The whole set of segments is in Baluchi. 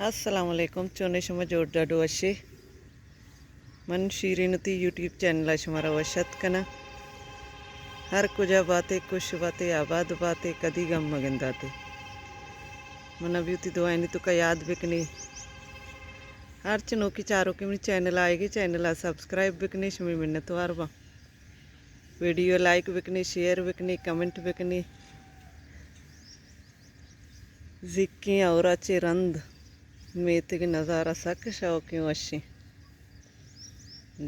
السلام علیکم، چونے شما؟ جوڑ ڈاڈو وشے؟ من شیرین تی یوٹیوب چینل ءَ شمارا وش اتک کناں۔ ہر کجا باتے، خوش باتے، آباد باتے، کدی غم مگنداتے۔ من ابھی وتی دعائنی توکا یاد بکنی۔ ہرچ نوکی چاروکے منی چینل آئیگی، چینل ءَ سبسکرائب بکنی، شمی منتوار باں۔ ویڈیو لائک بکنی، شیئر بکنی، کمنٹ بکنی۔ زیکیں ہئورا چہ رند میتگ نظارہ سک شوقیں وشیں۔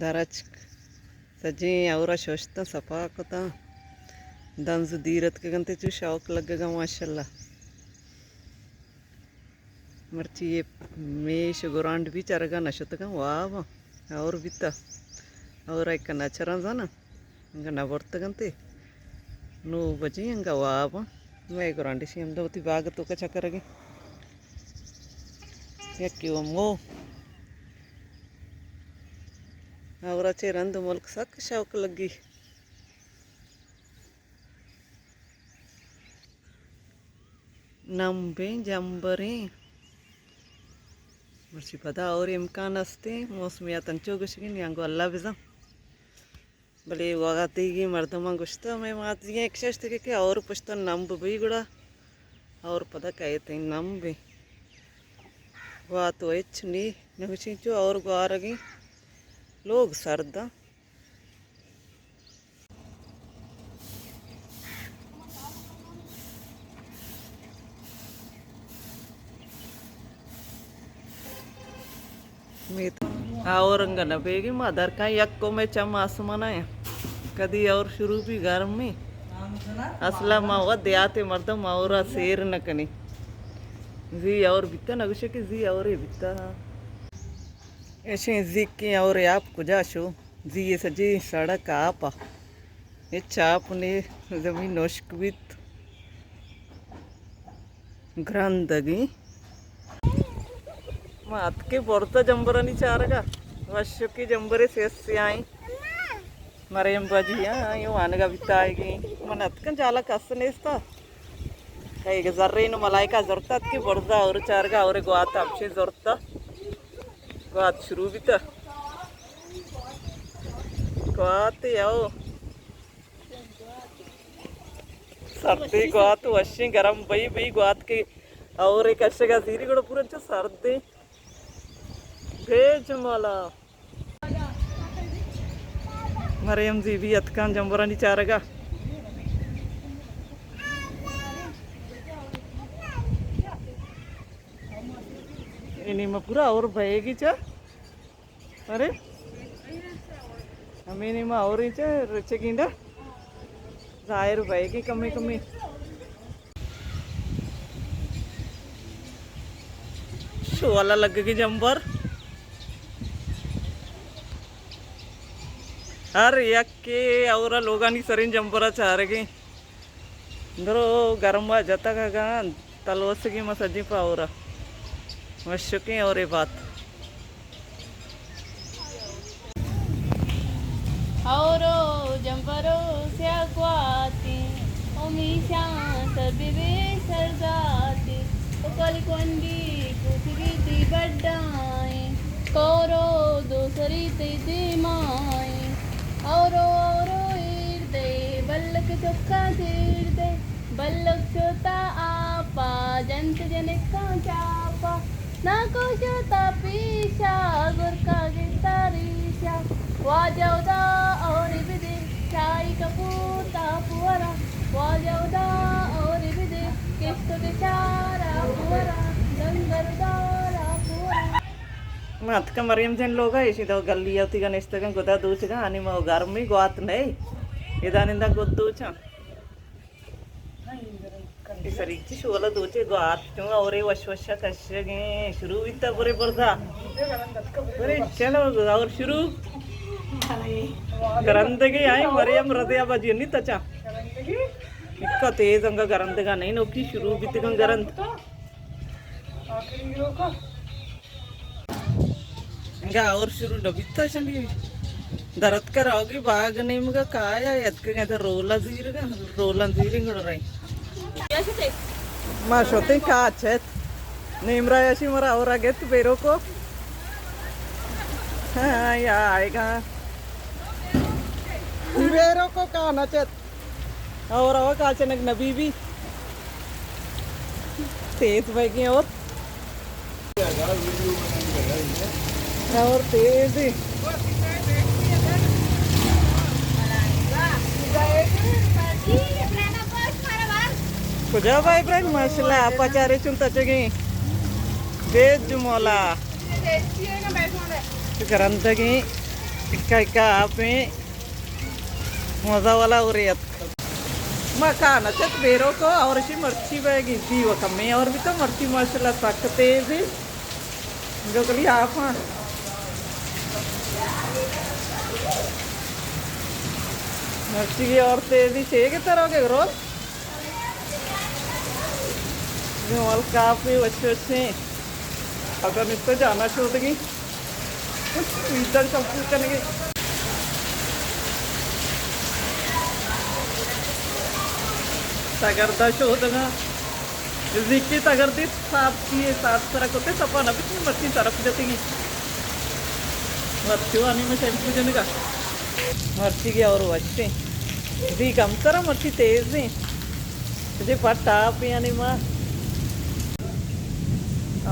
درچک سجیں ہئورا ششتاں، صفا کتاں۔ دنز دیر اتکگ انت، چو شوق لگگا ماشاءاللہ۔ مرچی اے میش گرانڈ بھی چرگا نہ شتگاں، واب آں۔ ہئور بیتا۔ ہئورا ایک نہ چراں زاناں۔ انگا نہ برتگ انت۔ نو بجیں، انگا واب آں۔ مئے گرانڈ شی ہمدا وتی باگ توکا چکرگیں۔ یکے و مو۔ ہئورا چہ رند ملک سک شوق لگی۔ نمبیں جمبریں۔ مرچی پدا ہئور امکان استیں، موسمیات انچو گوشگیں، نیاں گوں اللہ بزاں۔ بلے وہدیگیں مردماں گوشتہ، مئے مات جیگیں یک ششتگے کہ ہئور پشتا نمب بی گڑا ہئور پدا کئیتیں نمبیں۔ گوات و ہچ نی، نہ گوشیں چو ہئور گوارگیں، لوگ سرداں۔ میت ہئور انگا نہ بیگی، ما درکاں یک کو مئے چم آسمانا ایں۔ کدی ہئور شروع بی گرمی۔ اصلا ما وت دیہاتے مردم ہئورا سیر نہ کنی۔ زی ہئور بیتا، نہ گوشے کہ زی ہئورے بیتا۔ ایشیں زیکیں ہئورے آپ کجا شو؟ زی اے سجیں سڑک آپ ءَ۔ ہچ آپ نے، زمین ہشک بیت۔ گرندگیں۔ ما اتکیں برزا جمبرانی چارگا۔ وشکیں جمبرے سیاہ سیاہیں۔ مریم باجی، ہاں، آئی وانگا بیتا آئیگی۔ من اتکاں جالا کس نیستا۔ کئیگ زرین و ملائکہ زرتا اتکیں برزا ہئور چارگا، ہئور گوات ہمشی زرتا۔ گوات شروع بیتا۔ گوات یو۔ سردیں گوات وشیں، گرم بئی بئی گوات کہ ہئورے کشگا زیری گڑا پورا چو سردیں۔ بے جمالا۔ مریم زی بھی اتکاں جمبرانی چارگا۔ اینی ما پورا ہئور بئیگی چا۔ ارے؟ ہمے نیما ہئور ایں چہ رچگیں ڈا۔ ظاہر بئیگی کمے کمے۔ شولا لگگی جمبر۔ ہر یکے ہئورا لوگانی سریں جمبرا چارگیں۔ درو گرما جتگ اگاں تلوسگی ما سجیں پہ ہئورا۔ وشکیں ہئورے بات۔ ہئورو جمبرو سیاہ گواتیں، او میشاں سر بہ بے سرگاتیں، او کالی کنڈی کوٹی بیتی بڈائیں، کورو دو سری تئی دیمائیں۔ ہئورو ہئورو ایر دے، بلک چکاں چیر دے، بلک شوتا آپا، جنت جنکاں چاپا، ناکو شوتا پیشا، گرکا گتا ریشا۔ واجہ ہدا ہئورے بدے، شاہی کپور تا پورا۔ واجہ ہدا ہئورے بدے، کشت بچارا پورا، ڈنگر دارا پورا۔ ما اتکاں مریم جن لوگا، ایشی دو گلی ءَ وتیگا نشتگاں، گدا دوچگاں، آنی ما گرمی گوات نئے، ادا نندا گد دوچاں۔ اے سریچی شولا دوچے گوات چون ہئورے وش وشا کشگیں، شروع بیتا برے برزا۔ برے چلو ہئور شروع۔ گرندگی آئی مریم رضیا بجی نی تچا. اکا تیز انگا گرندگا نہیں، نوکی شروع بیتگاں گرند. انگا اور شروع نہ بیتا شنی. درت کر آوگی باغ نیمگا کایا یتکگا در رولا زیرگا، رولا زیرنگ رہی. ما شوتیں کاچت. نیمرا یاشی مرا اور اگت بیرو کو. ہاں، یا آئے گا. بیرو کو کانا چت. اور او کاچنک نبی بھی تیز بہ گئے اور، اور تیز ہی. کجا بھائی ابراہیم، ماشاءاللہ، آپ چارے چون تچگیں. بیج مولا. گرندگیں. اکا اکا آپیں. مزہ والا ہو رہی ہے. ما کانا چت بیرو کو اور اسی مرچی بہ گی دی و کمی اور بھی تو مرچی ماشاءاللہ سک تیز ہے. جو کلی آپ ہاں. مرچی کی اور تیزی چاہیے کہ ترو کے گروس. جو مال کافی وچ وچ ہیں. اگر نستا جانا شودگی. ویدر شمپو کنگے. تگردا شودگا. زیکی تگردی صاف کیے، صاف سرا کتے، صفا نہ بچنی، مرچی طرف جتگی. مرچی وانی میں شیمپو جنگا. مرچی گیا اور وشتے. دی کم سرا مرچی تیز نہیں. جی پٹ آپ یعنی ما.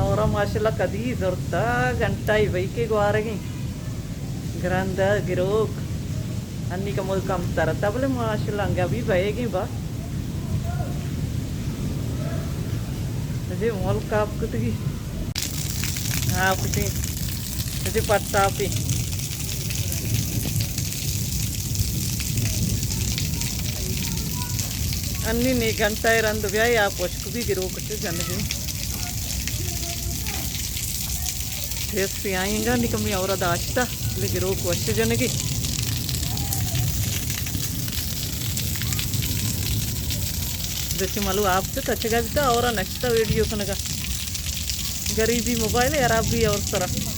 اور ماشاءاللہ کدی زرتا گھنٹہ ہی بھائی کے گوارگی. گرند گروک. انی کمو کم ترتا بلے ماشاءاللہ انگا بھی بھائی گی با. جی ملک آپ کتگی. آپ کتگی. جی پٹ آپ ہی. انی نی گھنٹہ ء رند بیائے، آپ وشک بی گروک چو جنگی. ٹیسٹ آئیں گا، نی کمی اور داشتا، لے گروک وش جنگی. جیسے ملو آپ سے تچگا بیتا اور نیکسٹ ویڈیو کنگا. غریبی موبائل ہے، خراب بھی اور طرح.